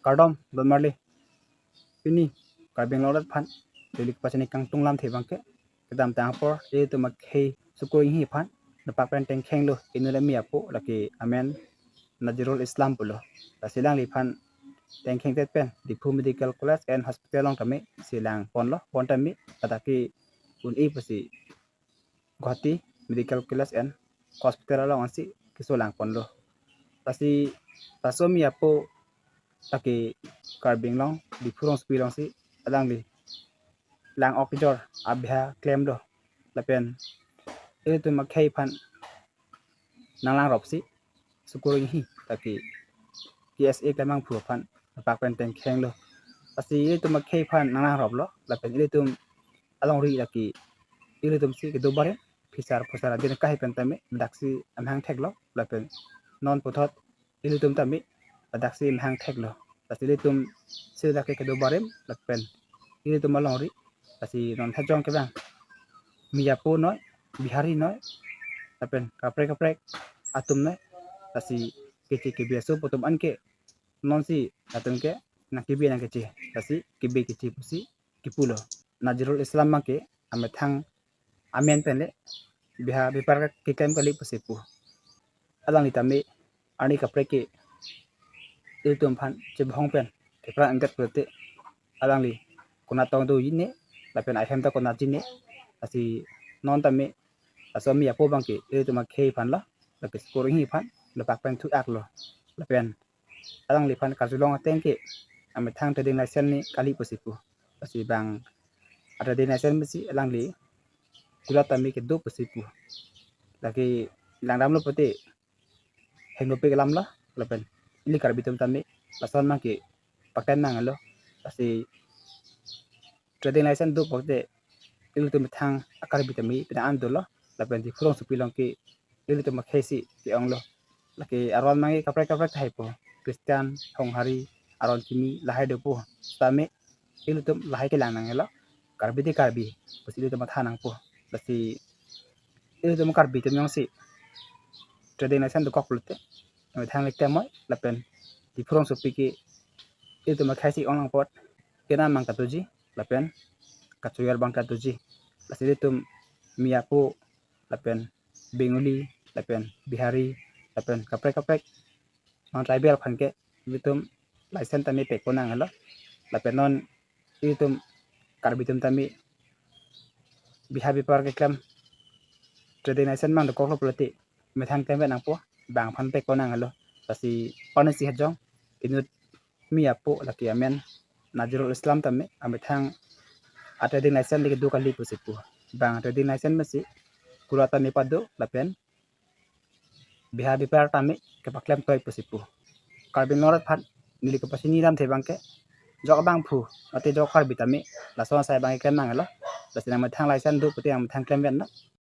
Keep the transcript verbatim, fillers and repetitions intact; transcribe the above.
Kardom, don marli. Pini Karbi Anglong arat aphan neli kepachini kangtung lamthe abangke, kedamtang apor ilitum akhei Sukur Enghi aphan nepak pen tengkhenglo inut ami apo, lake amen Nazirul Islam pulo. Lasi alangliphan tengkhengdet pen Diphu Medical College and Hospital along tame si langponlo, bonta tame ladak ke un-e pusi Guwahati Medical College and Hospital along ansi keso langponlo. Lasi laso ami apo lake Karbi Anglong, Diphu rongsopi alongsi alangli lang ok kejor abiha klemlo. Lapen ilitum akhei aphan nanglang ropsi Sukur Enghi lake K S A keklem abangphu aphan nepak pen tengkhenglo. Lasi ilitum akhei aphan nanglang roplo, lapen ilitum alongri lake ilitum si kedo barim, phisar phusar adin kahai pen tame ladaksi amahang theklo, lapen non puthot ilitum tame ladaksi amahang theklo. Lasi ilitum si ladak ke kedo barim, lapen ilitum alongri, lasi non hajong kevang Miyapo noi, Bihari noi, lapen kaprek kaprek atum noi, lasi keche kebi aso atum anke nonsi latum ke nangkebi nangkeche, lasi kebi keche pusi kipulo. Nazirul Islam abangke amethang amen pen le biha bipar keklem kali pusi pu. Alangli tame arni kaprek ke ilitum aphan chebhong pen kepra angkat pulote alangli konat tong doji ne, lapen ahem ta konatji ne. Lasi non tame laso ami apo abangke ilitum akhei aphan lo, lake Sukur Enghi aphan nepak pen thu-aklo. Lapen alangliphan karjulong ateng ke amethang trading license ne kali pusi pu. Lasi bang a trading license pusi alangli kulat tame kedo pusi pu. Lake langdamlo pulote hengno pe kelam lo, lapen ili Karbi atum tame lason abangke paklem nanglo. Lasi trading license do pulote ilitum methang a-Karbi tame pina an dolo, lapen Diphu rongsopi along ke ilitum akhei si ke-onglo. Lake aron abangke kaprek kaprek tahai po, Christian, Honghari, aron kimi lahai dopo. Tame ilitum lahai kelang nanglo. Karbi te Karbi pusi ilitum matha nangpo. Lasi ilitum Karbi atum jongsi trading license dokok pulote amethang le klemoi, lapen Diphu rongsopi ke ilitum akhei si ong nangpo, kenam abang katoji, lapen kachoyar abang katoji. Lasi ilitum Miyapo, lapen Bengali, lapen Bihari, lapen kaprek kaprek non tribal aphan ke ilitum license tame pekpo nanglo. Lapen non ilitum Karbi atum tame biha bipar keklem trading license abang dokoklo pulote methang klem nangpo, bang aphan pekpo nanglo. Lasi panisi hajong inut Miyapo lake amen Nazirul Islam tame amethang a trading license le kedo kali pusi pu. Bang trading license masi kulat tame pado, lapen biha bipar tame kepaklem toi pusi pu. Karbi Anglong arat aphan neli kepachini lamthe abangke jok abangphu, mate jok Karbi tame lason asai abang keklem nanglo. Lasi nangmethang license do pulote nangmethang klem pen lo.